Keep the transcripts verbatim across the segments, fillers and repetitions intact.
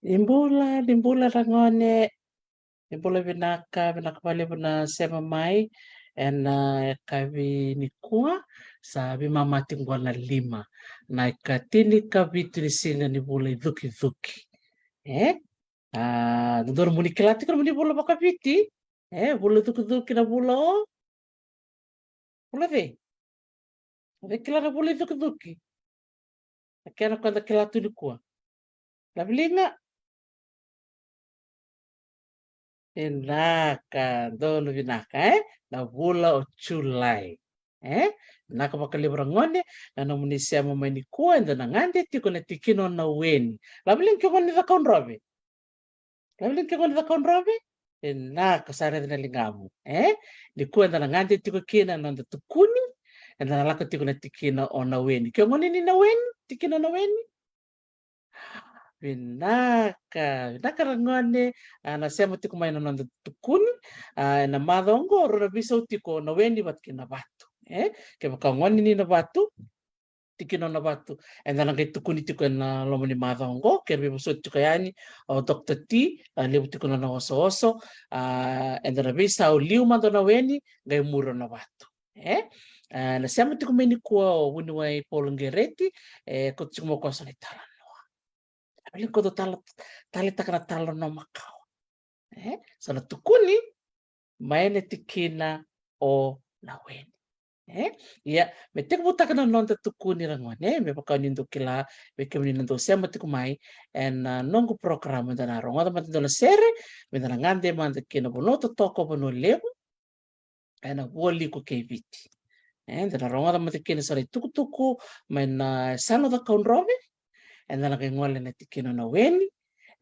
Ni bula, ni bula ragone. Ni bula vinaka, vinaka vakalevu na sema mai ena yakavi nikua. Sa veimama tiko qo na lima, na ikatini ka vitu ni siga ni vula icukicuki. E? A, dodonu mo ni kila tiko mo ni vula vakaviti. E, vula icukicuki na vula o Vula cei? O cei kila na vula icukicuki? Na kena ko da kila tu nikua. Laviliga. Vinaka, donu vinaka, e? Na vula o Julai. E? Vinaka vakalevu ragone, na nomuni sema mai nikua, eda na gade tiko na tikina o Naweni. Laviliga ke gone ni Cakaudrove. Laviliga ke gone ni Cakaudrove. Vinaka, sa raica na ligamu. E? Nikua eda na gade tiko kina na noda tukuni. Eda na lako tiko na tikina o Naweni. Ke gone ni Naweni, tikina o Naweni. Vinaka, vinaka ragone. A, na sema tiko mai na noda tukuni. A, ena macawa oqo, rau na veisau tiko o Naweni vata kei Navatu. E? Kevaka o gone ni Navatu, tikina o Navatu. Eda na qai tukuni tiko ena loma ni macawa oqo, kei na veivosoti tiko yani o Doctor T, a, levu tiko na nona osooso, a, eda na veisau liu mada o Naweni, qai muri o Navatu. E? A, na sema tiko mai nikua o vuniwai Paula Qereti, e, ko tiko mai ko so na italanoa. Laviliga ko dou tala, taleitaka na italanoa makawa. E? So na tukuni, mai na tikina o Naweni. E? Ia, me tekivutaka na noda tukuni ragone, e? Me vaka ni dou kila, vei kemuni na dou sema tiko mai, ena, a, noqu program, eda na rogoca mada e dua na sere, me da na gade mada kina vanua totoka, vanua levu, ena vualiku kei Viti. E, eda na rogoca mada kina so na itukutuku mai na yasana o Cakaudrove, eda na qai gole na tikina o Naweni,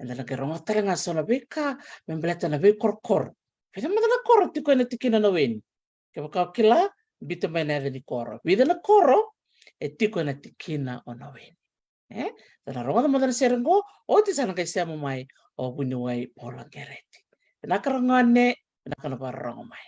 eda na qai rogoca tale ga so na veika me baleta na veikorokoro. Vica mada na koro tiko ena tikina o Naweni. Kevaka o kila, biuta mai na yaca ni koro. Vica na koro e tiko ena tikina o Naweni. E? Eda na rogoca mada na sere oqo, oti sa na qai sema mai o vuniwai Paula Qereti. Vinaka ragone, vinaka na vakarorogo mai.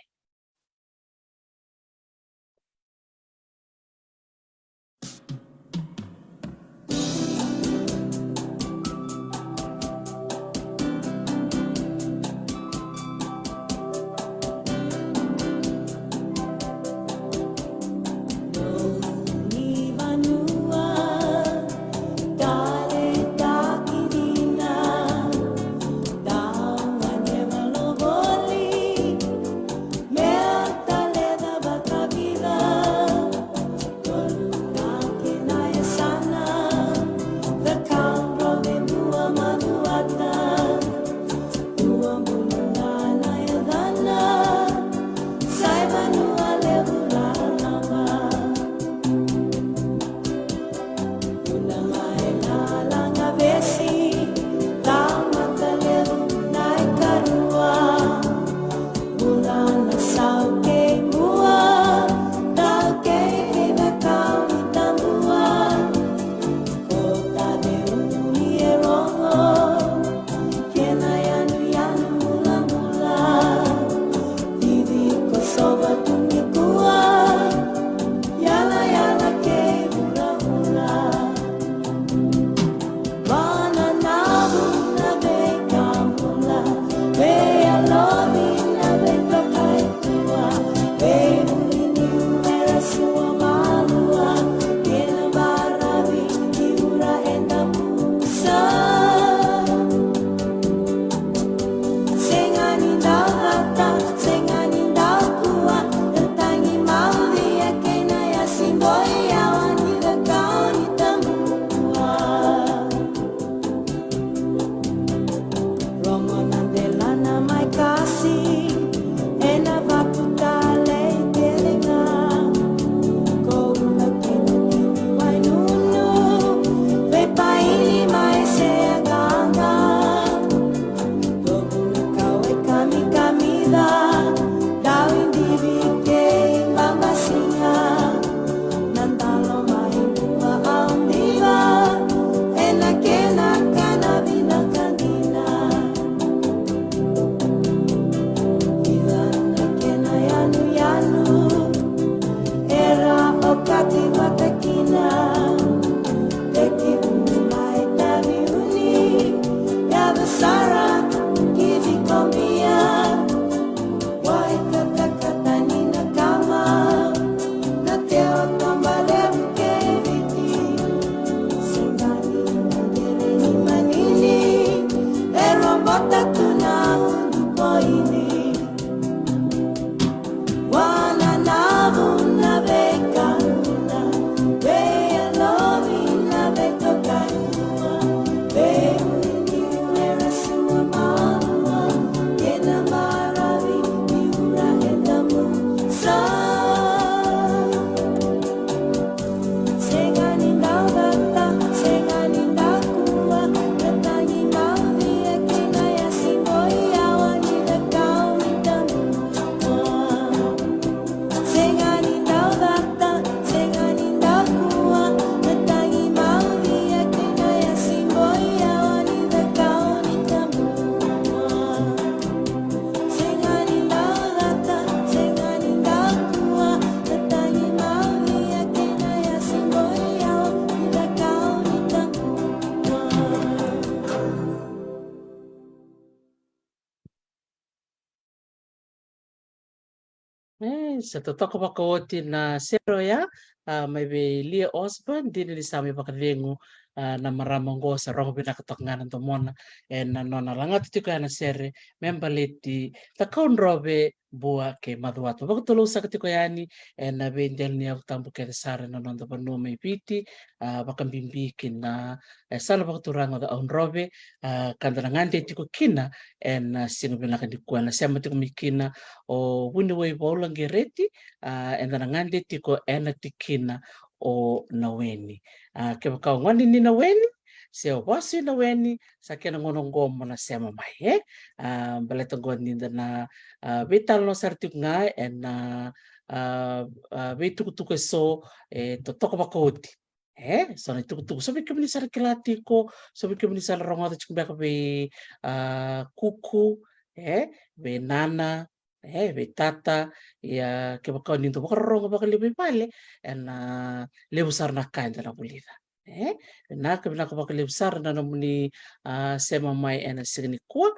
Sa totoka vakaoti na sere oya, a, mai vei Lia Osborne, dina ni sa mai vakacegu, a, na marama oqo, sa rogo vinaka toka ga na domona ena nona lagata tiko ya na sere me baleti Cakaudrove, Bua kei Macuata. Vakatulou saka tiko yani ena veidela ni yavu tabu kece sara ena noda vanua mai Viti, a, vakabibi ki na, e, yasana vakaturaga o Cakaudrove, a, ka da na gade tiko kina ena siga vinaka nikua. Ena sema tiko mai kina o Vuniwai Vaulagereti, a, eda na gade tiko ena tikina o Naweni. A, kevaka o gone ni Naweni se o vasu i Naweni, sa kena gauna oqo mo na sema mai, e? A, baleta oqo ni da na, a, veitalanoa sara tiko ga ena, a, a, veitukutuku eso e totoka vakaoti. E, so na itukutuku, so vei kemuni sa na kila tiko, so vei kemuni sa na rogoca tiko beka vei, a, kuku, e, vei nana, e, vei tata, ia kevaka o ni dau vakarorogo vakalevu i vale, ena levu sara na ka eda na vulica. E, vinaka, vinaka vakalevu sara na nomuni, a, sema mai ena siga nikua.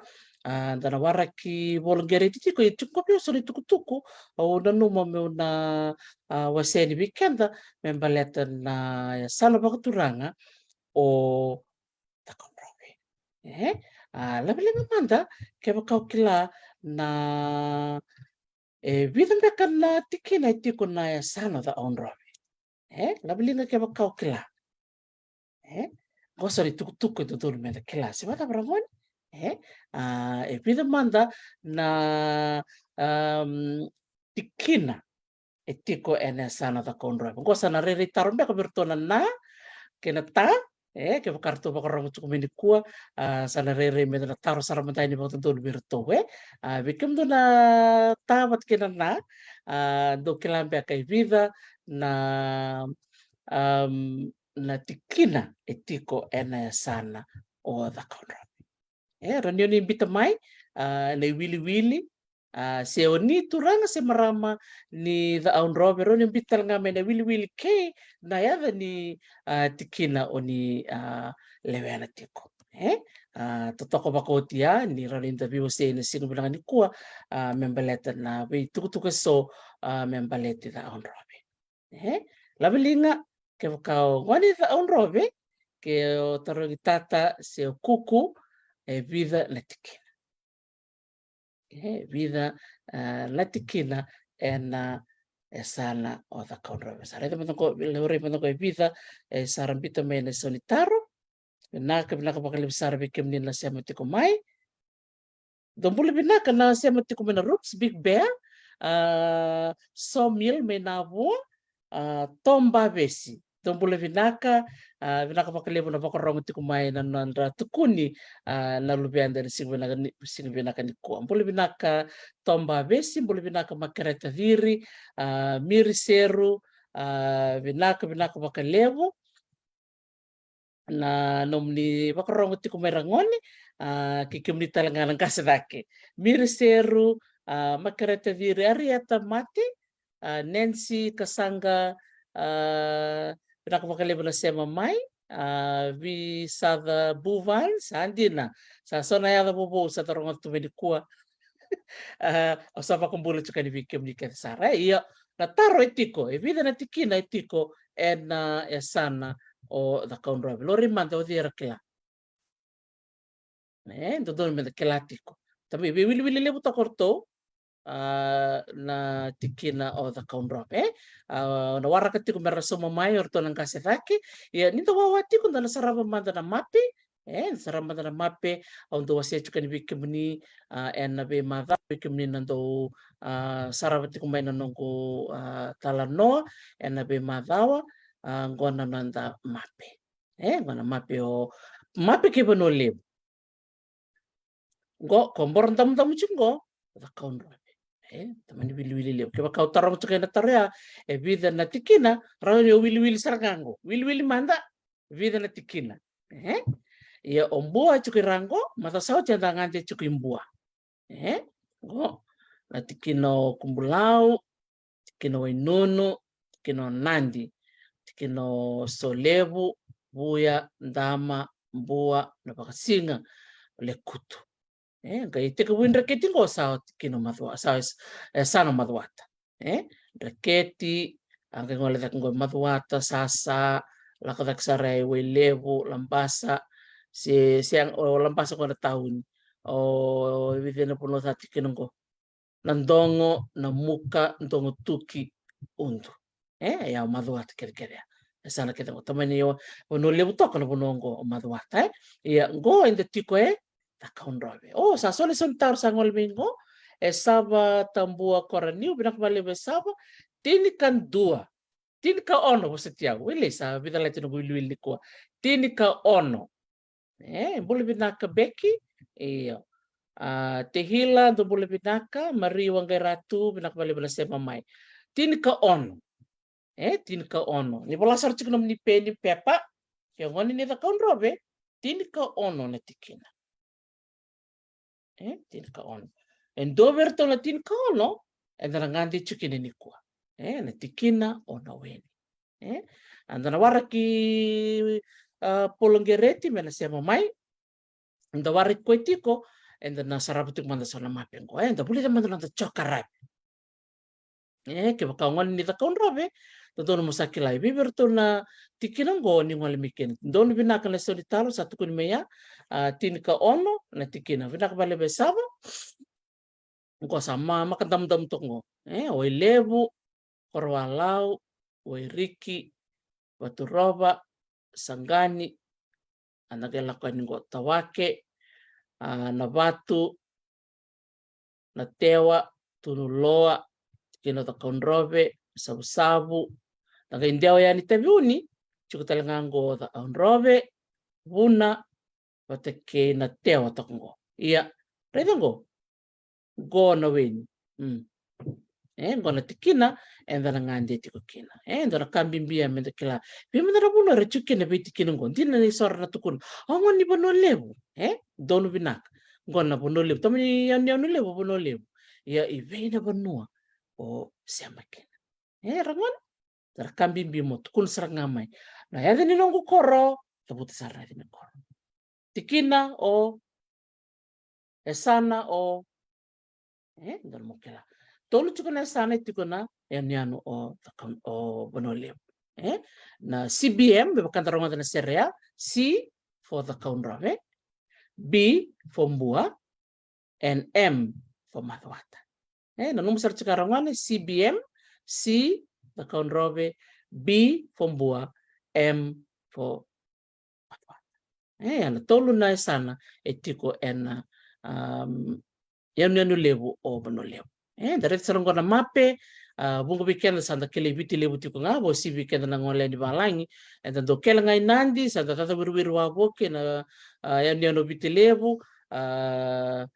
A, da na waraki Vaulagereti tiko, e tiko qo vei au so na itukutuku au nanuma meu na, a, wasea yani vei keda me baleta na yasana vakaturaga o Cakaudrove. E, a, laveliga mada, kevaka o kila na, e vica beka na tikina e tiko na yasana o Cakaudrove. E, laveliga kevaka o kila. E, qo so na itukutuku e dodonu meda kila, se vakacava ra gone? E, a, e vica mada na, am, tikina e tiko ena yasana o Cakaudrove? Qo sa na rairai taro beka vei iratou na na kei na ta. E, kevaka ratou vakarorogo tiko mai nikua, a, sa na rairai meda na taro sara mada yani vakadodonu vei iratou, e. A, vei kemudou na ta vata kei na na, a, dou kila beka e vica na, am, na tikina e tiko ena yasana o Cakaudrove? E, rawa ni o ni biuta mai, a, na iwiliwili, a, se o ni turaga se marama ni Cakaudrove, rawa ni o biuta tale ga mai na iwiliwili kei na yaca ni, a, tikina o ni, a, lewena tiko. E, a, totoka vakaoti ya ni rawa ni da veiwasei ena siga vinaka nikua, a, me baleta na veitukutuku eso, a, me baleti Cakaudrove. E, laveliga, kevaka o gone ni Cakaudrove, ke o tarogi tata se o kuku, e vica na tikina? E vica, a, na tikina ena, e, yasana o Cakaudrove? Sa raica mada qo, laurai mada qo e vica, e, sa ra biuta mai ena sau ni taro. Vinaka, vinaka vakalevu sara vei kemuni na sema tiko mai. Dou bula vinaka na sema tiko mai na Rooks, Big Bear, a, Sawmill mai Navua, a, Tom Bavesi. Dou bula vinaka, a, vinaka vakalevu na vakarorogo tiko mai na nodra tukuni, a, na luveda ena siga vinaka ni, siga vinaka nikua. Bula vinaka Tom Bavesi, bula vinaka Makereta Ciri, a, Miri Seru, a, vinaka, vinaka vakalevu na nomuni vakarorogo tiko mai ra gone, a, kei kemuni tale ga na qase cake. Miri Seru, a, Makereta Ciri, Arieta Mate, a, Nancy Kasaqa, a, vinaka vakalevu na sema mai, a, Visaca Buvan, sa dina. Sa so na yaca vovou sa da rogoca tu mai nikua. A, au sa vakabula tiko yani vei kemuni kece sara. E, ia, na taro e tiko, e vica na tikina e tiko ena, e, yasana o Cakaudrove? Laurai mada o cei era kila. E dodonu meda kila tiko. Tamai veiwiliwili levu toka o ratou, a, na tikina o Cakaudrove. A, na waraka tiko mera sauma mai o ratou na qase cake. Ia ni da wawa tiko, da na sarava mada na mape. E, sarava mada na mape, au dau wasea tiko yani vei kemuni, a, ena veimacawa, vei kemuni na dau, a, sarava tiko mai na noqu, a, talanoa ena veimacawa, a, qo na noda mape. E, qo na mape o, mape kei Vanua Levu. Qo, ko boro damudamu tiko qo, Cakaudrove. E, tamani wiliwili levu. Kevaka au taroga tiko ena taro ya, e vica na tikina, rawa ni o wiliwili sara ga qo. Wiliwili mada, vica na tikina. E? Ia o Bua tiko i ra qo, macawa sa oti eda gade tiko i Bua. E? Qo, na tikina o Kubulau, tikina o Wainunu, tikina o Nadi, tikina o Solevu, Vuya, Dama, Bua, Navakasiga, Lekutu. E, qai tekivu i Dreketi qo sa o tikina o Macuata, sa, e, yasana o Macuata. e? Dreketi, a qai gole cake qo Macuata, Sasa, lako cake sara i Wailevu, Labasa, se, se o Labasa qo na tauni. O vica na vanua sa tikina qo. Nadogo, Namuka, Dogotuki, Udu. E, ia o Macuata kecekece ya. E sa na kece qo. Tamani o, Vanua Levu toka na vanua qo o Macuata, e. Ia qo eda tiko e Cakaudrove. O, sa so na sau ni taro sa gole mai qo. E Sava Tabua Koraniu, vinaka vakalevu e Sava. Tinikadua. Tinikaono, vosoti au. Wili sa vica lati na wiliwili nikua. Tinikaono. E, bula vinaka Beki. Io. A, Tehila, dou bula vinaka. Marie Waqairatu, vinaka vakalevu na sema mai. Tinikaono. E, tinikaono. Ni vola sara tiko nomuni peni pepa. Ke o gone ni Cakaudrove, tinikaono na tikina. E, tinikaono. E dua vei iratou na tinikaono, eda na gade tiko kina nikua. E, na tikina o Naweni. E, eda na waraki, a, Pologereti me na sema mai. Eda waraki koya tiko, eda na sarava tiko mada so na mape qo. E, eda vulica mada na noda jokaravi. E, kevaka o gone ni Cakaudrove, dodonu mo sa kila i vei vei iratou na tikina qo ni gole mai kina. Donu vinaka na sau ni taro sa tukuni mai ya, a, tinikaono na tikina. Vinaka vakalevu e Sava. Qo sa ma, maka damudamu toka qo. E, Wailevu, Koroalau, Wairiki, Vaturova, Saqani, a na qai lako yani qo Tawake, a, Navatu, Natewa, Tunuloa, tikina o Cakaudrove, Savusavu, na qai dewa yani Taveuni, tiko tale ga qo Cakaudrove, Vuna, vata kei Natewa toka qo. Ia, raica qo. Qo Naweni. Mm. E, qo na tikina, eda na gade tiko kina. E, dua na ka bibi ya meda kila. Vei mada na vanua era tiko kina vei tikina qo. Dina ni so era na tukuna. O gone ni Vanua Levu. E, donu vinaka. Qo na Vanua Levu. Tamani yanuyanu levu, Vanua Levu. Ia, i vei na vanua o sema kina. E, ra gone. Ra ka bibi mo tukuna sara ga mai. Na yaca ni noqu koro, cavuta sara na yaca ni koro. Tikina o, yasana o, e, donu mo kila. Tolu tiko na yasana e tiko na yanuyanu o Cakau-, o Vanua Levu. E, na C B M, me vaka da rogoca na sere ya, C for Cakaudrove, B for Bua, and M for Macuata. E, nanuma sara tiko ra gone, C B M, C Cakaudrove, B for Bua, M for Macuata. E, na tolu na yasana e tiko ena, um, yanuyanu levu o Vanua Levu. E, da raica sara qo na mape, a, vuqa vei keda sa da kilai Viti Levu tiko ga, vakauasivi vei keda na gone ni valagi, eda dau kele ga i Nadi, sa da caca wiriwiri wavoki na, a, yanuyanu o Viti Levu, a,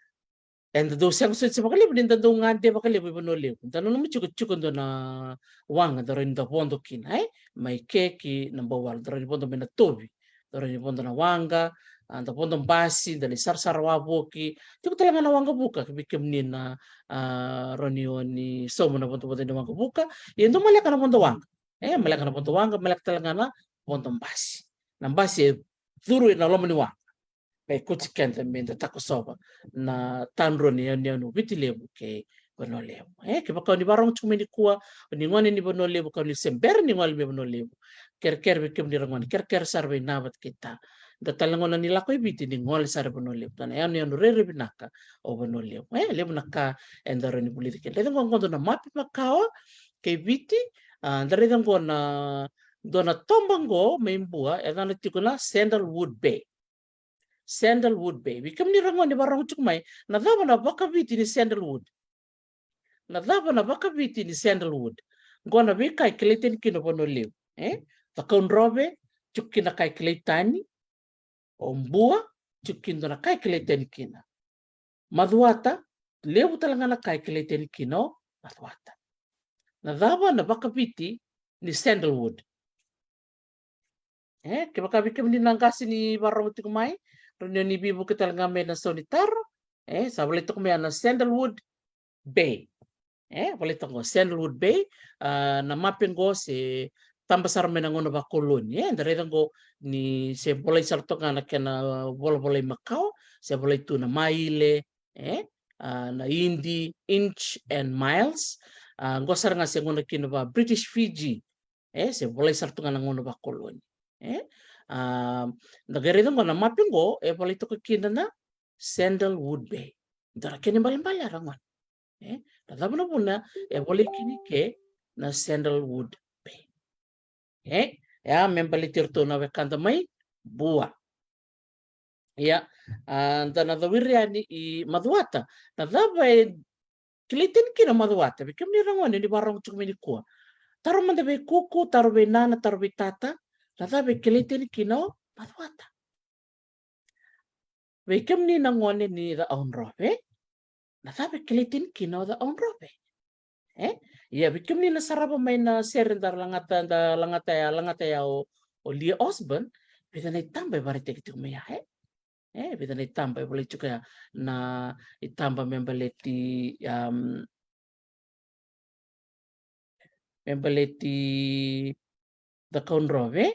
eda dau sega soti se vakalevu ni da dau gade vakalevu i Vanua Levu. Da nanuma tiko, tiko dua na waqa da rawa ni da vodo kina, e? Mai ke ki Nabouwalu, da rawa ni vodo mai Natovi, da rawa ni vodo na waqa, a, da vodo basi, da lai sarasara wavoki. Tiko tale ga na waqavuka, vei kemuni na, a, rawa ni o ni sauma na vodovodo ni waqavuka. Ia e dau maleka na vodo waqa. E, maleka na vodo waqa, maleka tale ga na vodo basi. Na basi e curu ena loma ni waqa. Qai kauti keda me da takosova na tadrua ni yanuyanu o Viti Levu kei Vanua Levu. E, kevaka o ni vakarorogo tiko mai nikua, o ni gone ni Vanua Levu, ka o ni se bera ni gole mai Vanua Levu. Kerekere vei kemuni ra gone, kerekere sara vei na vata kei ta. Da tale gona ni lako i Viti ni gole sara i Vanua Levu. Da na yanuyanu rairai vinaka o Vanua Levu. E, levu na ka eda rawa ni vulica kina. Raica qo, qo dua na mape makawa kei Viti, a, da raica qo na, dua na toba qo mai Bua, e yacana tiko na Sandalwood Bay. Sandalwood Bay. Vei kemuni ra gone vakarorogo tiko mai, na cava na vakaviti ni sandalwood? Na cava na vakaviti ni sandalwood? Qo na veika e kilai tani kina o Vanua Levu, e? Cakaudrove, tiko kina ka e kilai tani. O Bua, tiko kina dua na ka e kilai tani kina. Macuata, levu tale ga na ka e kilai tani kina o Macuata. Na cava na vakaviti ni sandalwood? E, kevaka vei kemuni na qase ni vakarorogo tiko mai, rawa ni o ni veivuke tale ga mai na sau ni taro. E, sa volai toka mai na Sandalwood Bay. E, volai toka qo Sandalwood Bay, a, na mape qo se taba sara mai na gauna vakoloni. E, da raica qo ni se volai sara toka ga na kena volavolai makawa, se volai tu na maile, e, a, na idi, inch and miles. A, qo sara ga se gauna kina va British Fiji. E, se volai sara tu ga na gauna vakoloni. E, a, da qai raica qo na mape qo, e volai toka kina na Sandalwood Bay. Dua na kena ibalebale era gone. E, na cava na vuna e volai kina i ke na Sandalwood Bay. E, ia, me baleti iratou na wekada mai Bua. Ia, a, da na cawiri yani i Macuata. Na cava e kilai tani kina o Macuata? Vei kemuni ra gone ni vakarorogo tiko mai nikua. Taro mada vei kuku, taro vei nana, taro vei tata. Na cava e kilai tani kina o Macuata? Vei kemuni na gone ni Cakaudrove, na cava e kilai tani kina o Cakaudrove? E? Ia, vei kemuni na sarava mai na sere da lagata, da lagata ya, lagata ya o, o Lia Osborne, vica na itaba e vakaraitaki tiko mai ya, e? E, vica na itaba e volai tiko ya, na itaba me baleti, um, me baleti Cakaudrove,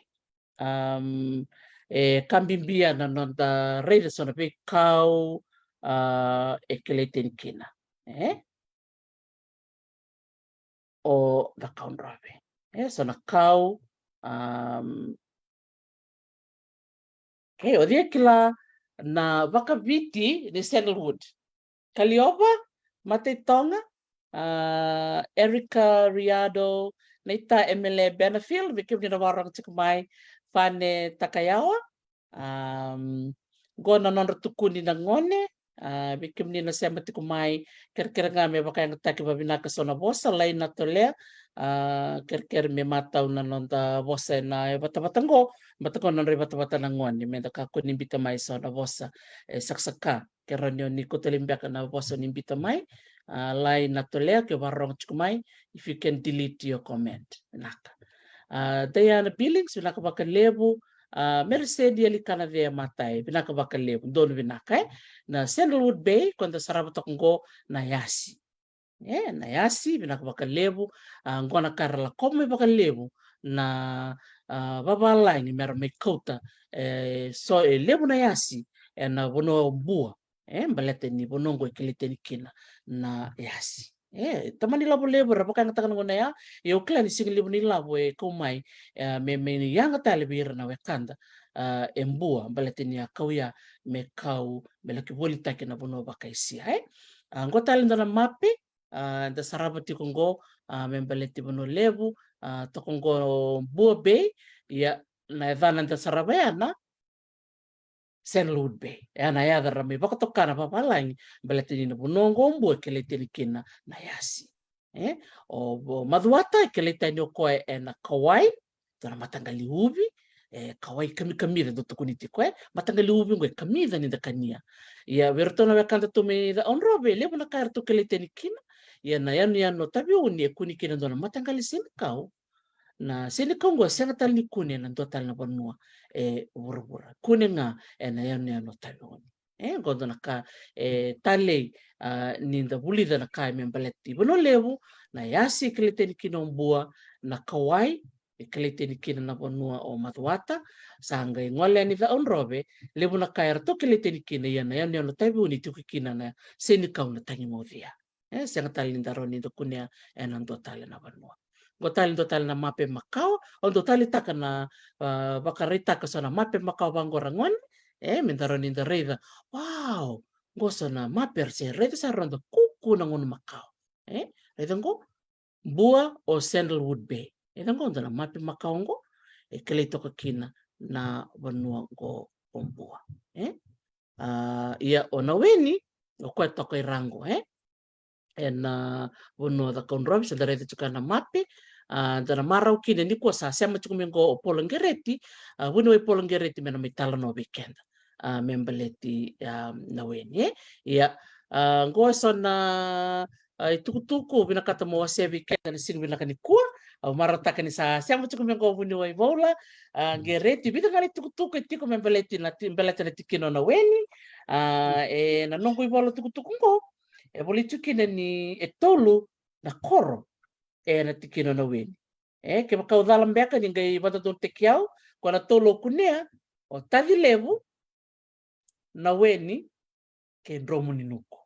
um, e ka bibi ya na noda raica so na veikau, a, e kilai tani kina. E? O Cakaudrove. E, so na kau, um, okay, o cei e kila na vakaviti ni sandalwood? Kaliova, Mataitoga, a, Erica Riado, naita Emele Benefield, vei kemuni na vakarorogo tiko mai, Fane Takayawa, um, qo na nodra tukuni na gone, a, vei kemuni na sema tiko mai, kerekere ga me vakayagataki vavinaka so na vosa, Lai Natolea, a, kerekere me matau na noda vosa ena ivatavata qo, baleta qo na nodra ivatavata na gone, me da kakua ni biuta mai so na vosa e sakasaka. Ke rawa ni o ni kauta tale beka na vosa o ni biuta mai, a, Lai Natolea, ke vakarorogo tiko mai, if you can delete your comment. Vinaka. A, Diana Billings, vinaka vakalevu. A, Meresedi Alikana Cea Matai, vinaka vakalevu. Donu vinaka, e? Na Sandalwood Bay, ko da sarava toka qo na yasi. E, na yasi, vinaka vakalevu. A, qo na ka era lakova mai vakalevu na, a, vavalagi me ra mai kauta, e, so e levu na yasi ena vanua o Bua. E, baleta ni vanua qo e kilai tani kina na yasi. E, tamani lavo levu era vakayagataka na gauna ya, e, au kila ni siga levu ni lavo e kau mai, e, me, me yaga tale vei ira na wekada, a, e Bua, baleta ni a kau ya me kau, me laki volitaki na vanua vakaisia, e. A, qo tale dua na mape, a, da sarava tiko qo, a, me baleti Vanua Levu, a, toka qo Bua Bay, ia na yacana da sarava ya na Sandalwood Bay. E, na yaca ra mai vakatoka na vavalagi, baleta ni na vanua qo o Bua e kilai tani kina na yasi. E, o, o Macuata e kilai tani o koya ena kawai, dua na mataqali uvi, e, kawai kamikamica, dau tukuni tiko, e, mataqali uvi qo e kamica ni da kania. Ia, vei iratou na wekada tu mai Cakaudrove, e levu na ka eratou kilai tani kina. Ia, na yanuyanu o Taveuni e kune kina dua na mataqali senikau. Na senikau qo e sega tale ni kune ena dua tale na vanua e vuravura. Kune ga ena yanuyanu o Taveuni. E, qo dua na ka e talei, a, ni da vulica na ka me baleti Vanua Levu, na yasi e kilai tani kina o Bua, na kawai e kilai tani kina na vanua o Macuata, sa qai gole yani Cakaudrove, levu na ka eratou kilai tani kina, ia na yanuyanu o Taveuni e tiko kina na senikau na tagimoucia. E, sega tale ni da rawa ni da kunea ena dua tale na vanua. Qo tale dua tale na mape makawa, au dau taleitaka na, a, vakaraitaka so na mape makawa vaqo ra gone, e, me da rawa ni da raica. Wow, qo so na mape era se raica sara na noda kuku na gauna makawa. E, raica qo, Bua o Sandalwood Bay. Raica qo dua na mape makawa qo, e kilai toka kina na vanua qo o Bua. E? A, ia o Naweni, o koya toka i ra qo, e? Ena vanua o Cakaudrove, sa da raica tiko na mape, a, da na marau kina nikua sa sema tiko mai qo o Paula Qereti, a, vuniwai Paula Qereti me na mai talanoa vei keda. A, me baleti, a, Naweni, e? Ia, a, qo e so na, a, itukutuku, vinakata mo wasea vei keda ena siga vinaka nikua, au marautaka ni sa sema tiko mai qo vuniwai Paula, a, Qereti, vica ga na itukutuku e tiko me baleti na ti-, baleta na tikina o Naweni, a, ena noqu ivola tukutuku qo, e volai tu kina ni e tolu na koro ena tikina o Naweni. E, kevaka au cala beka ni qai vakadodonutaki au, ko na tolu au kunea, o Tacilevu, Naweni, kei Dromoninuku.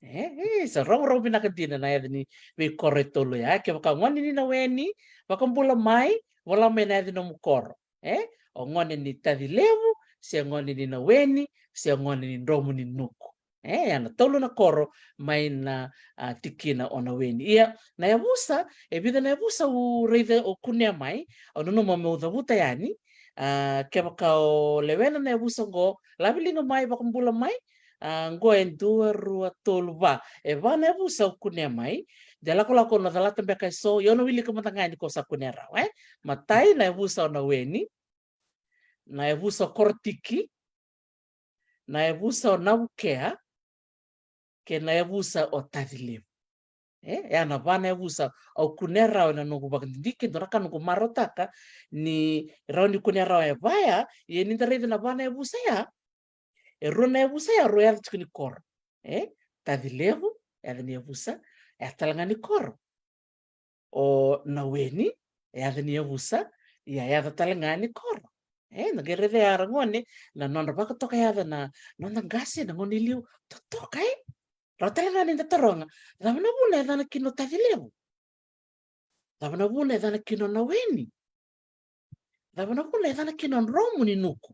E, e, sa rovorovo vinaka dina na yaca ni veikoro e tolu ya. Kevaka o gone ni Naweni, vakabula mai, vola mai na yaca ni nomu koro. E, o gone ni Tacilevu, se gone ni Naweni, se gone ni Dromuninuku. E, ya na tolu na koro mai na, a, tikina o Naweni. Ia, na yavusa, e vica na yavusa au raica o kunea mai, au nanuma meu cavuta yani, a, kevaka o lewena na yavusa qo, laveliga mai, vakabula mai, a, qo e dua, rua, tolu, va. E va na yavusa au kunea mai, de lakolako au na calata beka eso, ia au na wilika mada ga yani ko sa kunea rawa, e. Matai na yavusa o Naweni, na yavusa o Korotiki, na yavusa o Navukea, kei na yavusa o Tacilevu. E, ya na va na yavusa au kunea rawa ena noqu vakadidike, dua na ka noqu marautaka ni rawa ni kunea rawa e va ya, ia ni da raica na va na yavusa ya, e rua na yavusa ya, rua yaca tiko ni koro. E, Tacilevu, yaca ni yavusa, yaca tale ga ni koro. O Naweni, yaca ni yavusa, ia yaca tale ga ni koro. E, na qai raica ya ra gone, na nodra vakatoka yaca na noda qase, na gone i liu, totoka, e. Rawa tale ga ni da taroga, cava na vuna e yacana kina o Tacilevu? Cava na vuna e yacana kina o Naweni? Cava na vuna e yacana kina o Dromuninuku?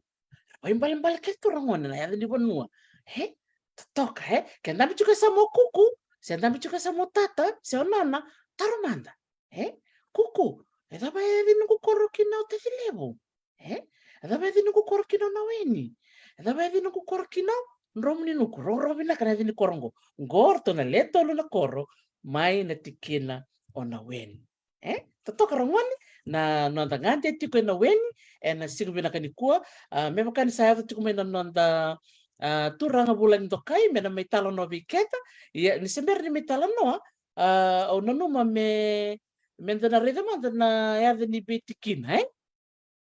Ra vaibalebale kece tu ra gone na yaca ni vanua. E, totoka, e. Ke dabe tiko e yasana o Kuku, se dabe tiko e yasana o Tata, se o Nana, taro mada. E, Kuku, e cava e yaca ni noqu koro kina o Tacilevu? E, e cava e yaca ni noqu koro kina o Naweni? E cava e yaca ni noqu koro kina o Dromuninuku? Rovorovo vinaka na yaca ni koro qo. Qo ratou na le tolu na koro mai na tikina o Naweni. E, totoka ra gone na noda gade tiko e Naweni ena siga vinaka nikua. A, me vaka ni sa yaco tiko mai na noda, a, turaga Vulagi Dokai me na mai talanoa vei keda. Ia, ni se bera ni mai talanoa, a, au nanuma me, me da na raica mada na yaca ni veitikina, e?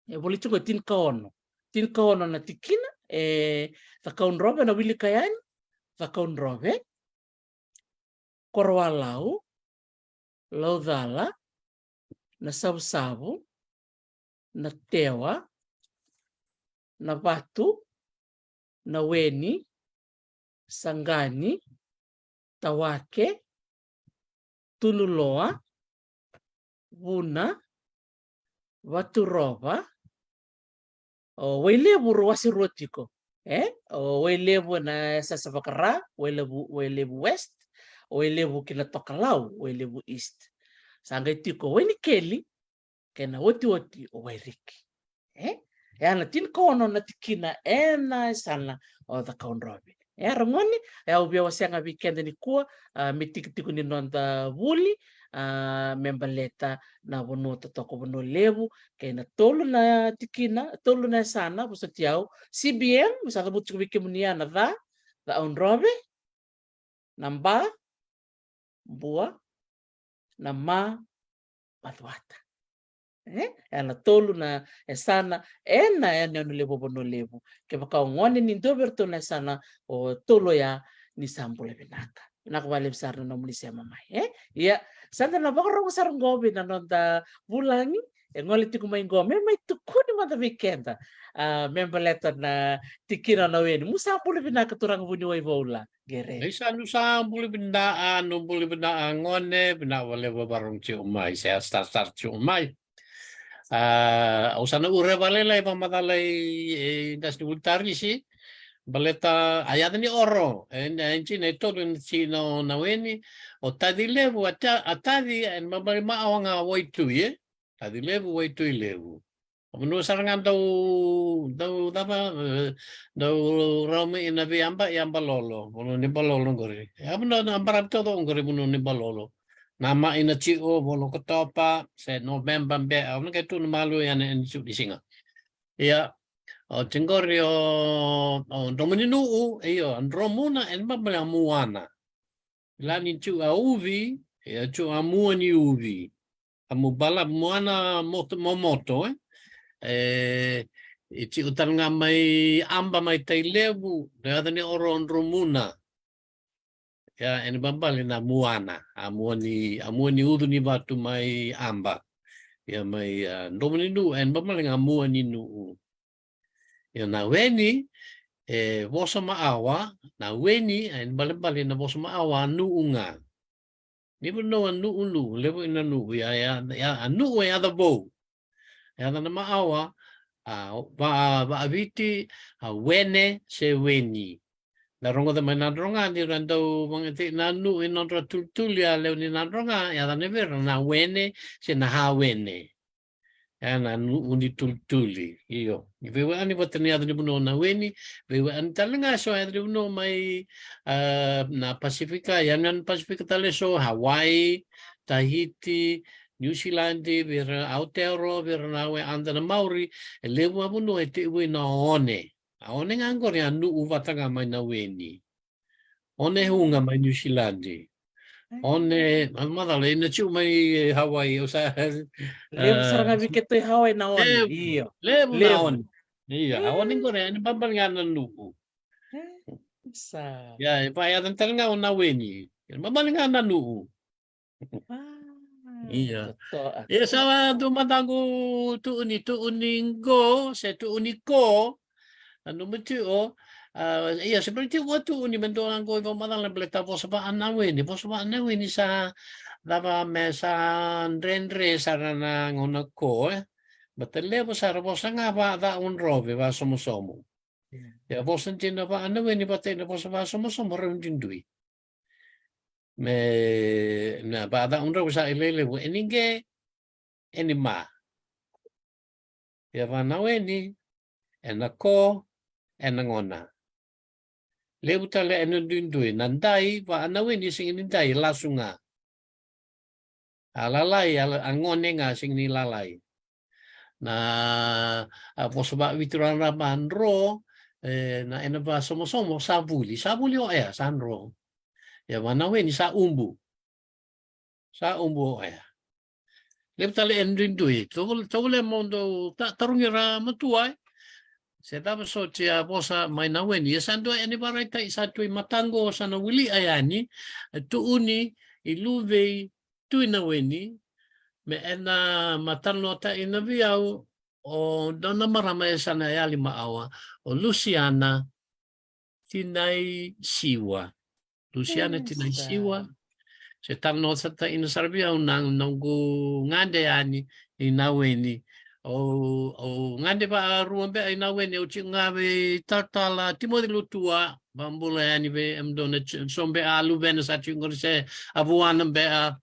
E volai tiko e tinikaono. Tinikaono na tikina, e, Cakaudrove, na wilika yani, Cakaudrove, Korowalau, Laucala, Nasavusavu, Natewa, Navatu, Naweni, Saqani, Tawake, Tunuloa, Vuna, Vaturova, o Wailevu rau wase rua tiko. E, o Wailevu ena sasa vakara, Wailevu, Wailevu West, o Wailevu kina tokalau, Wailevu East. Sa qai tiko o Wainikeli, kei na otioti o Wairiki. E, e a na tinikaono na tikina ena yasana o Cakaudrove. E a ra gone, e au via wasea ga vei keda nikua, a, me tikotiko ni noda vuli, a, me baleta na vanua totoka o Vanua Levu, kei na tolu na tikina, tolu na yasana, vosoti au, C B M, me sa cavuti tiko vei kemuni ya na ca, Cakaudrove, na ba, bua, na ma, macuata. E, e a na tolu na yasana ena yanuyanu levu o Vanua Levu. Kevaka o gone ni dua vei iratou na yasana o tolu oya, ni sa bula vinaka. Vinaka vakalevu sara na nomuni sema mai, e? Ia, sa da na vakarogo sara qo vei na noda vulagi e gole tiko mai qo, me mai tukuni mada vei keda, a, me baleta na tikina o Naweni. Mu sa bula vinaka turaga vuniwai Voula. Qere. Isa, nu sa bula vinaka, nu bula vinaka gone, vinaka vakalevu vakarorogo tiko mai, se a star star tiko mai. A, au sa na ure vakalailai vakamacala i, e, qase ni vuli tarisi, baleta a yaca ni oro, e, e, e, na e tolu na tikina o Naweni, o Tacilevu, a ta-, a taci, e, ma, ma, ma, o ga Waitui, e? Tacilevu, Waitui Levu. A vanua sara ga dau, dau cava, e, dau rawa mai ina vei Aba, i Abalolo, vanua ni Balolo qori. E a vanua na baravi taucoko qori vanua ni Balolo. Na ma ina tiko, Volo Okotova, se Noveba, be, a, na qai tu na malu ya ni, ni tiko ni siga. Ia, o tiko qori o, o Dromuninuku, io, a Dromuna, e na babale a Muana. Lani tiko a Uvi, ia tiko a Mua ni Uvi. A mu bala, Muana moto, mo moto, e. E, e tiko tale ga mai Aba mai Tailevu, na yaca ni oro o Dromuna. Ia, e na babale na Muana, a mua ni, a mua ni ucu ni vatu mai Aba. Ia mai, a, Dromuninuku, e na babale ga Mua ni Nuku. Ia Naweni, E vosa Maʻawa, na weni, e balebale na vosa Maʻawa, a nuʻu ga. Ni vanua a nuʻu, nuʻu, levu ina nuʻu, ia, ia, ia, a nuʻu e yaca vou. E yaca na Maʻawa, a, va, vaʻaviti, a wene, se weni. Na rogoca mai Nadroga ni ra dau vagateʻi na nuʻu e nodra tulituli a lewe ni Nadroga, e yaca na vei ira na wene, se na hawene. E na nuʻu ni tulituli. Io. Ni veiweʻani vata ni yaca ni vanua na weni, veiweʻani tale ga so yaca ni vanua mai, a, na Pasifika, ia na Pasifika tale so, Hawaii, Tahiti, New Zealand, vei ira Aotearoa, vei ira na we ada na Maori, e levu a vanua e teivui na one. A one ga qori a nuʻu vata ga mai na weni. One e uga mai New Zealand. One, a macala, ina tiu mai Hawaii, au sa, levu sara ga vei keitou i Hawaii na one. Levu, io. Levu na one. Io, a one qori, e ni babali ga na nuʻu. Sa. Ia, e va yaca tale ga o na weni. E ni babali ga na nuʻu. Ia. Ia, sa dua mada qo tuʻuni, tuʻuni qo, se tuʻuni ko. A number two, o, a, ia, se baleti ua tuʻuni me dua qo i vakamacala baleta vosa vaʻa na weni, vosa vaʻa na weni sa cava me sa dredre sara na gauna ko, e. Baleta levu sara vosa ga vaʻa caudrove, vaʻa somosomo. Ia vosa dina vaʻa na weni, vata ina vosa vaʻa somosomo, rau duidui. Me, na vaʻa caudrove sa ilelevu, e ni qe, e ni ma. Ia vaʻa na weni, e na ko, e na gona. Levu tale e na duidui, na dai, vaʻa na weni, sega ni dai, lasu ga. A lalai, a la-, a gone ga, sega ni lalai. Na, a vosa vaʻaviti raraba dro, e, na, e na vasomosomo, sa vuli, sa vuli o ea, sa dro. Ia vaʻa na weni, sa ubu. Sa ubu o ea. Levu tale e duidui. Tovo-, tovolea mo dou ta-, tarogi ira matua, e. Se cava soti a vosa mai na weni. Ia sa dua e ni varaitaʻi sa tu i mataqu, sa na wili a yani, e tuʻuni i luvei Tui na weni, me e na matalotaʻi na vei au, o dua na marama e sa na yali Maʻawa, o Lusiana Tinaisiwa. Lusiana Tinaisiwa. Se talanoataʻi na sara vei au na noqu gade yani i na weni. O, o gade vaʻarua beka i na weni, au tiko ga vei talatala Timoci Lutua, vakabula yani vei emudou na ti-, so beka a luvena sa tiko qori se a vuana beka.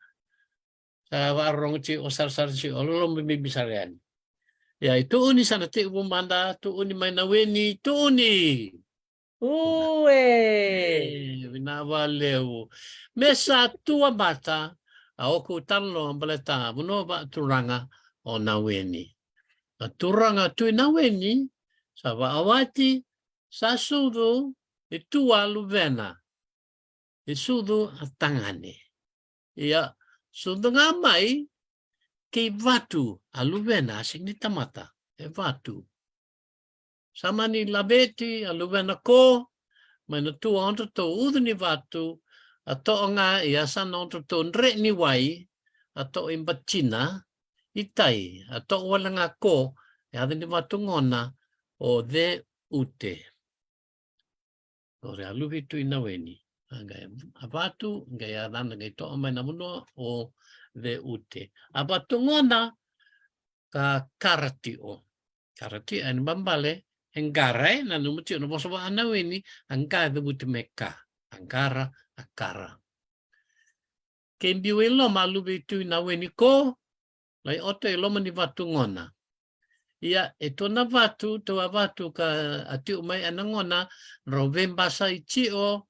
Sa vakarorogo tiko, o sarasara tiko, o loloma bibi sara yani. Ia, i tuʻuni sa na tekivu mada, tuʻuni mai na weni, tuʻuni. Ue. E, vinaka vakalevu. Me sa tu a mata, a oku talanoa baleta vanua vakaturaga o na weni. Na turaga Tui na weni, sa vakawati, sa sucu, e tu a luvena. E sucu a tagane. Ia, sucu ga mai, kei Vatu, a luvena, a sega ni tamata, e Vatu. Sa mani laveti, a luvena ko, mai na tu a odratou ucu ni vatu, a toʻo ga, ia sa na odratou dre ni wai, a toʻo i batina, i tai, a toʻo wale ga ko, e yaca ni vatu gona, o Ceute. Qori a luve i Tui na weni. A qai a vatu, qai a cana qai toʻo mai na vanua o Ceute. A vatu gona ka Karatiʻo. Karatiʻo, e ni babale, e qara, e nanuma tiko na vosa vaʻa na weni, a qa e cavuti me ka. A qara, a kara. Kei biu i loma a luve i Tui na weni ko, lai oto i loma ni vatu gona. Ia, e tu na vatu, tu a vatu ka a tiʻu mai e na gona, rau veibasai tiko,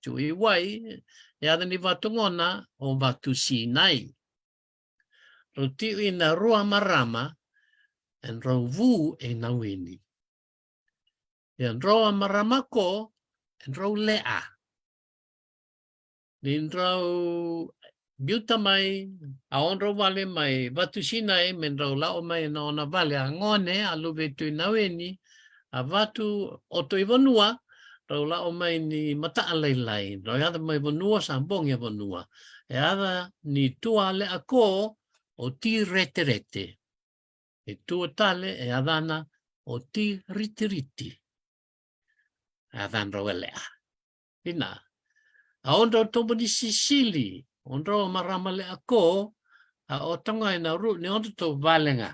tu i wai, e yaca ni vatu gona, o Vatu Sinai. Rau tiʻu i na rua marama, e rau vu e na weni. Ia drau a marama ko, e drau leʻa. Ni drau biuta mai, a odrau vale mai Vatu Sinai, me drau laʻo mai na ona vale a gone, a luve i Tui na weni, a vatu oto i vanua, drau laʻo mai ni mataʻa lailai, drau yaco mai vanua, sa bogi a vanua. E yaca ni tu a leʻa ko, o Tireterete. E tu tale e yacana o Tiritiriti. a yacadra wale a. Ina. A odrau tobu ni sisili, odrau marama le a ko, a otaga ena ru, ni odrau to vale ga.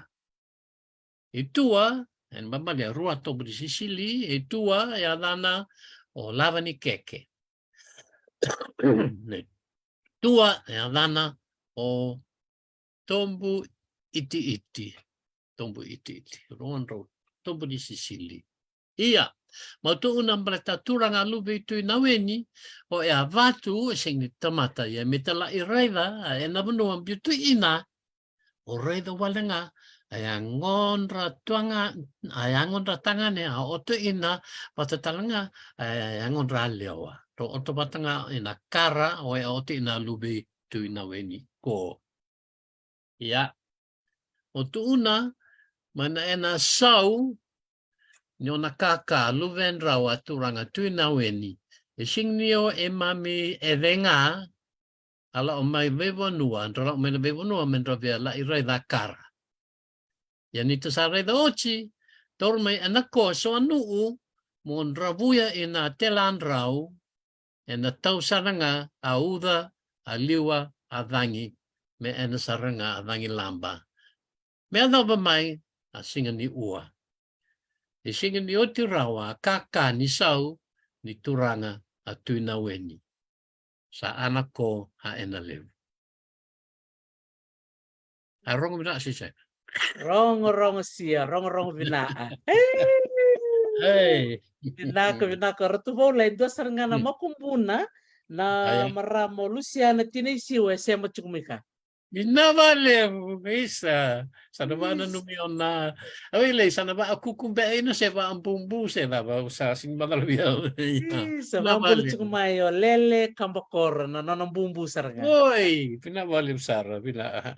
I tua, ena babali a rua tobu ni sisili, i tua, e yacana o lava ni keke. Ni tua, e yacana o tobu itiiti. Tobu itiiti. Rua drau tobu ni sisili. Ia, mau tuuna baleta turaga luve i Tui Naweni, o e a vatu, e sega ni tamata, ia me tala i raica, a ena vanua biu tu ina, o raica wale ga, a yagodra tuaga, a yagodra tagane, a oto ina, vata tale ga, a yagodra lewa. Rau oto vata ga ina kara, o e a oto ina luve i Tui Naweni ko. Ia. O tuuna, mai na ena sau, ni o na kaka, luvedrau a turaga Tui Naweni. E sega ni o e mami e vega, a la'o mai veivanua, dra la'o mai na veivanua, me dra via la i raica kara. Ia ni ta sa raica oti, taura mai ena ko so a nu'u, mo dravuya ina tela drau, ena tau sara ga a uca, a liwa, a cagi, me ena sara ga a cagi laba. Me yacova mai, a siga ni ua. E siga ni oti rawa, a kaka ni sau, ni turaga, a Tui Naweni. Sa ana ko a ena levu. A rogo vinaka sisa. Rogo, rogo sia, rogo, rogo vinaka. Ei. Vinaka, vinaka. Ratu Vaula, e dua sara ga na makubuna, na marama o Lusiana Tinaisiwa, e sema tiko mai ka. Vinaka vakalevu, isa. Sa na vakananumi au na. Au ilei, sa na vakakuku beka ina se vakabubu se cava, au sa sega ni macala vei au. Isa, vakabula tiko mai o Lele Kabakoro, na nona bubu sara ga. Oi, vinaka vakalevu sara, vinaka.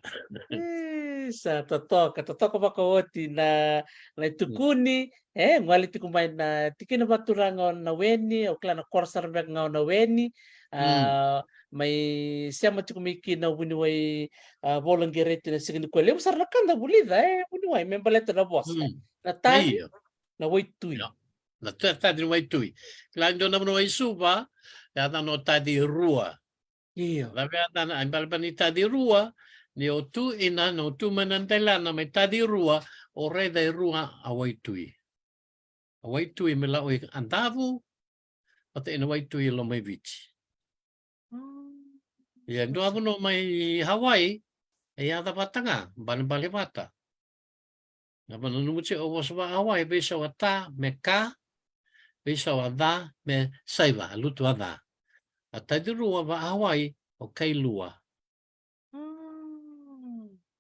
Isa, totoka, totoka vakaoti na, na itukuni, e, gole tiko mai na tikina vakaturaga o Naweni, au kila na koro sara beka ga o Naweni, a, mai sema tiko mai kina o vuniwai, a, Vaula Qereti na siga nikua. Levu sara na ka da vulica, e, vuniwai, me baleta na vosa. Na taci, na waitui. Io. Na ta-, taci ni waitui. Kila ni dua na vanua i Suva, e yacana o taci rua. Io. Cava e yacana, a ibalebale ni taci rua, ni o tu ina, ni o tu mai na delana mai taci rua, o raica e rua a waitui. A waitui me la'o i Adavu, vata ina waitui e Lomaiviti. Ia, dua vanua mai Hawaii, e yaca vata ga, balebale vata. Na vanua nanuma tiko o vosa vaka Hawaii, veisau a ta me ka, veisau a ca me saiva, a lutu a ca. A taci rua vaka Hawaii, o Kailua.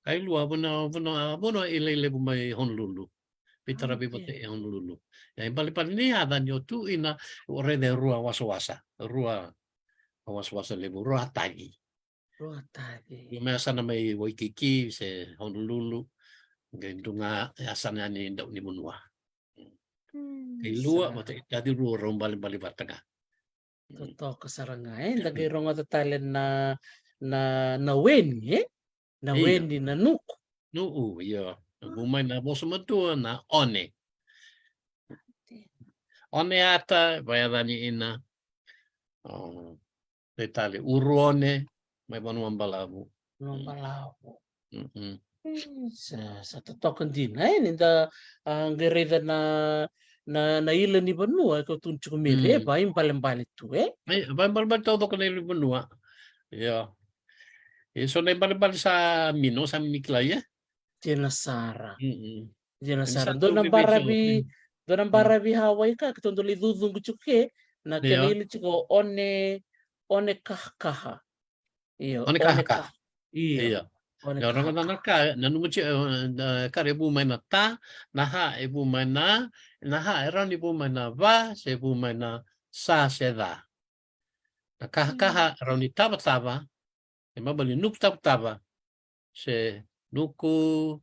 Kailua, vanua, vanua, vanua ilailevu mai Honolulu. Veitaravi vata e Honolulu. Ia, ibalebale ni yaca ni o tu ina, o raica e rua wasawasa, rua wasawasa levu, rua taci. Rua taci. Ia me yasana mai Waikiki se Honolulu, qai dua ga yasana yani dau ni vanua. Kailua vata i taci rua rau balebale vata ga. Totoka sara ga, e? Da qai rogoca tale na, na, Naweni, e? Naweni, na nuku. Nuku, io. Vu mai na vosa matua na One. One ata, vayacani ina. O, e tale, Uruone, mai Vanua Balavu. Vanua Balavu. Sa, sa totoka dina, e, ni da, a, qai raica na, na, na ila ni vanua e kau tukuna tiko mai re, e vaibalebale tu, e? E, vaibalebale taucoko na ila ni vanua. Io. E so na ibalebale sa mino, sa mini kilai, e? Dina sara. Dina sara. Dua na baravi, dua na baravi Hawaii ka, keitou dau lai cucuqu tiko ke, na kena ila tiko One, One Kahakaha. Io, One Kahakaha. Io. Io, rogoca na ka, nanuma tiko, e, na ka e vu mai na ta, na ha e vu mai na, na ha e rawa ni vu mai na va, se vu mai na sa se ca. Na kahakaha e rawa ni tavatava, e ibalebale ni nuku tavatava, se nuku,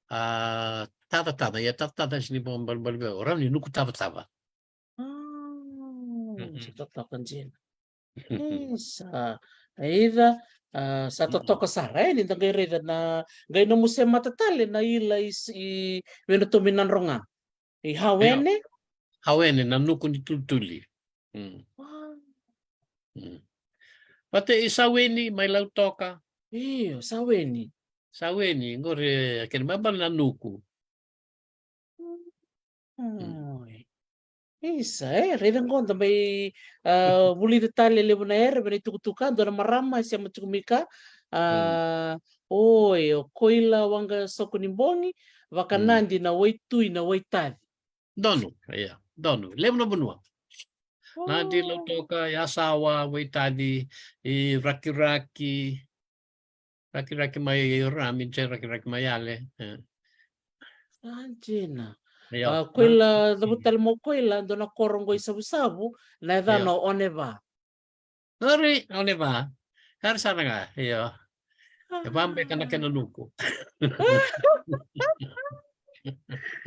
a, tavatava, ia tavatava e sega ni ibalebale vei au, e rawa ni nuku tavatava. Sa totoka dina. Isa, aica, a, sa totoka sara, e, ni da qai raica na, qai nomu semata tale na ila i, i Venutomi Nadroga. I Hawene? Aweni, na nuku ni tulituli. Mm. Wow. Mm. Vata i Saweni mai Lautoka. Io, Saweni. Saweni, qori kena mai bala na nuku. Mm. Oi. Isa, e, raica qo da mai, a, vulica tale levu na era, vei na itukutuku, dua na marama e sema tiko mai ka. A, mm. Oi, o Koila Waqa Soko ni Bogi, vakanadi, mm, na waitui, na waitaci. Donu, ia, donu. Levu na vanua. Nadi, oh, Lautoka, Yasawa, waitaci, i Rakiraki, Rakiraki mai Rami, se Rakiraki mai Yale. E. Sa dina. Io. A, Koila, na, cavuta tale mai o Koila, dua na koro qo i Savusavu, na yacana, io, o Oneva. Ori, Oneva. Kari sara ga, io. E va beka na kena nuku.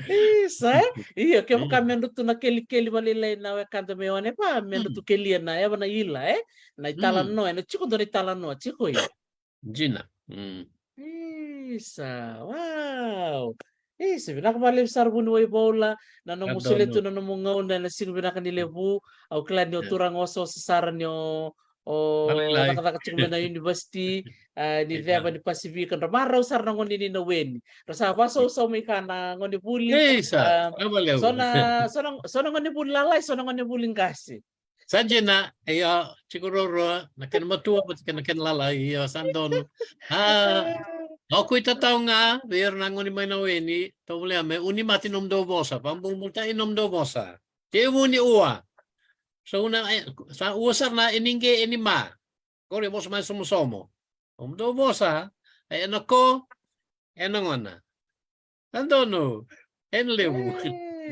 Isa, e? Io, kevaka, io, me dra tu na kelikeli valailai na wekada mai Oneva, me dra tu, mm, kelia na, e va na ila, e? Na italanoa, mm, e na tiko dua na italanoa, tiko, io. Dina. Mm. Isa, wow. Isa, vinaka vakalevu sara Vuniwai Voula, na nomu solia tu na nomu gauna ena siga vinaka ni levu. Au kila ni o, e, turaga osooso sara ni o, o cakacaka tiko mai na university, a, ni ceva ni Pasifika, dra marau sara na gone ni Naweni. Dra sa vasausau mai ka na gone vuli. Isa, a, vinaka vakalevu. So na, so na, so na gone vuli lalai, so na gone vuli qase. Sa dina, io, tiko ruarua, na kena matua, vata kei na kena lalai, io, sa donu. A, o koya tatau ga vei ira na gone mai Naweni, tovolea me uni mati nomudou vosa, vakabulabulataki nomudou vosa. Ke vuni ua. Sa una, e, sa ua sara na e ni qe, e ni ma. Qori vosa mai Somosomo. Nomudou vosa, e na ko, e na gona. Sa donu, e na levu.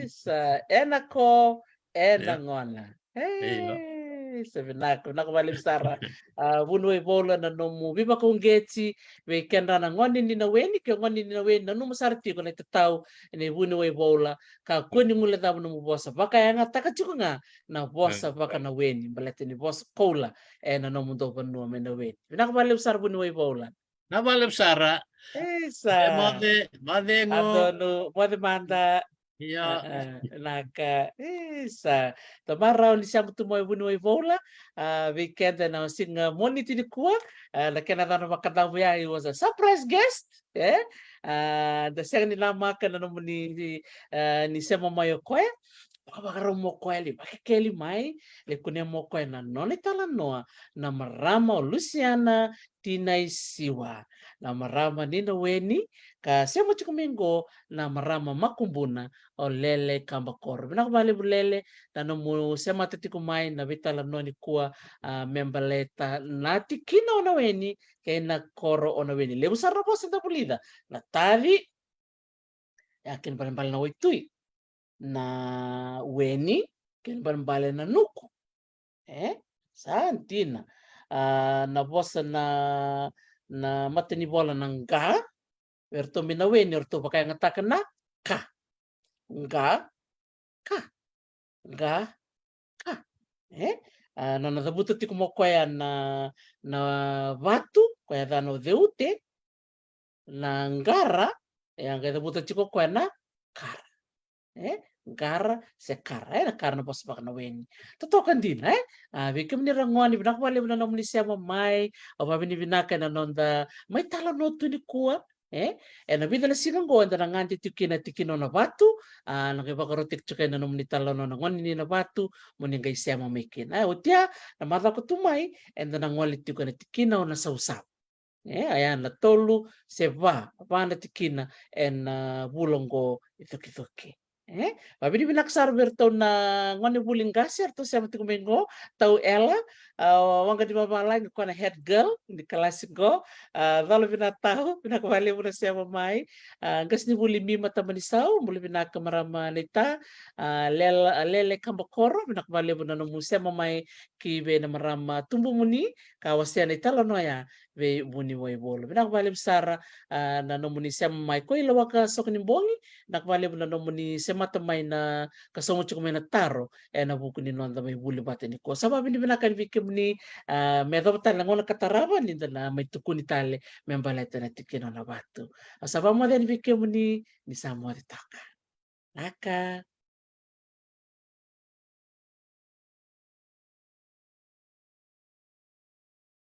Isa, e na ko, e na, io, gona. Io. Isa, vinaka, vinaka vakalevu sara. A, Vuniwai Voula, na nomu veivakauqeti vei kedra na gone ni Naweni, ke o gone ni Naweni, nanuma sara tiko na itatau nei Vuniwai Voula, kakua ni guilecava nomu vosa vakayagataka tiko ga na vosa, e, vaka-Naweni, baleta ni vosa koula ena nomudou vanua mai Naweni. Vinaka vakalevu sara Vuniwai Voula. Vinaka vakalevu sara. Isa. E, moce, moce qo. A, donu, moce mada. Io. A, a, vinaka. Isa. Dou marau ni sema tu mai Vuniwai Voula, a, vei keda na siga Moniti nikua, a, na kena yacana vakacava ya, he was a surprise guest, e? A, da sega ni namaka na nomuni, a, ni sema mai o koya. Vakavakarau mai o koya, lai vakekeli mai, lai kunea mai o koya na nona italanoa, na marama o Lusiana Tinaisiwa, na marama ni Naweni, ka sema tiko mai qo na marama makubuna o Lele Kabakoro. Vinaka vakalevu Lele, na nomu semata tiko mai na veitalanoa nikua, a, me baleta na tikina o Naweni kei na koro o Naweni. Levu sara na vosa da vulica, na taci, ya kena ibalebale na waitui, na weni, kena ibalebale na nuku. E? Sa dina. A, na vosa na, na matanivola na qa, vei ratou mai Naweni, ratou vakayagataka na ka. Qa, ka. Qa, ka. E? A, nona cavuta tiko mai o koya na, na vatu, koya yacana o Ceute, na qara, e a qai cavuta tiko o koya na kara. E? Qara se kara, e, na kara na vosa vaka-Naweni. Totoka dina, e? A, vei kemuni ragone, vinaka vakalevu na nomuni sema mai, au vakavinavinaka ena noda mai talanoa tu nikua, e? Ena vica na siga qo, eda na gade tiko kina tikina o Navatu, a, na qai vakaroti tiko ena nomuni talanoa na gone ni Navatu, mo ni qai sema mai kina. E, oti ya, na macawa ka tu mai, eda na gole tiko ena tikina o Nasausau. E, a ya na tolu se va, va na tikina ena, a, vula qo i Cokicoki. E, vakavinavinaka sara vei iratou na gone vuli qase, eratou sema tiko mai qo, Tau Ela, a, waqa ni vavalagi, koya na head girl ni kalasi qo, a, Colo Vinatau, vinaka vakalevu na sema mai, a, qasenivuli Mima Tabanisau, bula vinaka marama naita, a, Lele, a, Lele Kabakoro, vinaka vakalevu na nomu sema mai ki vei na marama tubumuni, ka wasea na italanoa ya, vei Vuniwai Voula. Vinaka vakalevu sara, a, na nomuni sema mai. Koila Waka Soko ni Bogi, vinaka vakalevu na nomuni semata mai na ka sogo tiko mai na taro, ena vuku ni noda mai vuli vata nikua. Sa vakavinavinaka yani vei kemuni, a, me yacova tale na gauna ka tarava, ni da na mai tukuni tale, me baleta na tikina o Navatu. A, sa vakamoce yani vei kemuni, ni sa moce toka. Naka.